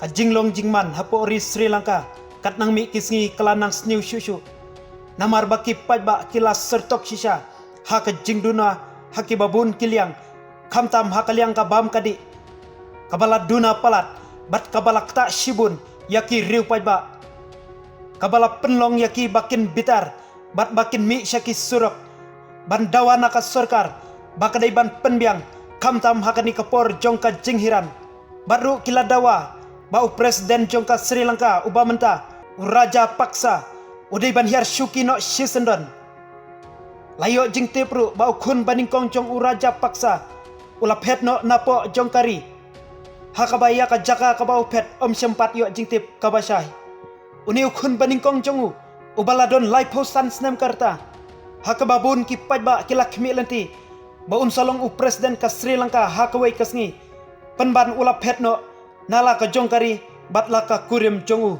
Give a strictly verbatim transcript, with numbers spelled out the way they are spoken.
Ka jinglong jingman hapoh ri Sri Lanka kat nang mih ki sngi ka la nang sniew shuh shuh. Namar ba ki paidbah ki la syrtok shisha ha ka jingduna ha kiba bun ki liang, khamtam ha ka liang ka bam ka dih, kaba la duna palat bad kaba la ktah shibun ïa ki riew paidbah, kaba la pynlong ïa ki ba kin bitar bad ba kin mih sha ki surok ban dawa na ka sorkar ba ka dei ban pynbiang, khamtam ha kane ka por jong ka jinghiran. Bad ruh ki la dawa ba u president jong ka Sri Lanka uba mynta, u Rajapaksa, u dei ban hiar shuki noh shisyndon. La ïoh jingtip ruh ba u khun banyngkong jong u Rajapaksa u la phet noh napoh jong ka ri, ha kaba ïa ka jaka kaba u phet ym shym pat ïoh jingtip kaba shai. Une u khun banyngkong jong u, uba la don laiphew san snem ka rta, ha kaba bun ki paidbah ki la khmih lynti ba un sa long u president ka Sri Lanka ha kawei ka sngi, pynban u la phet noh na la ka jong ka ri bad la ka kurim jong u.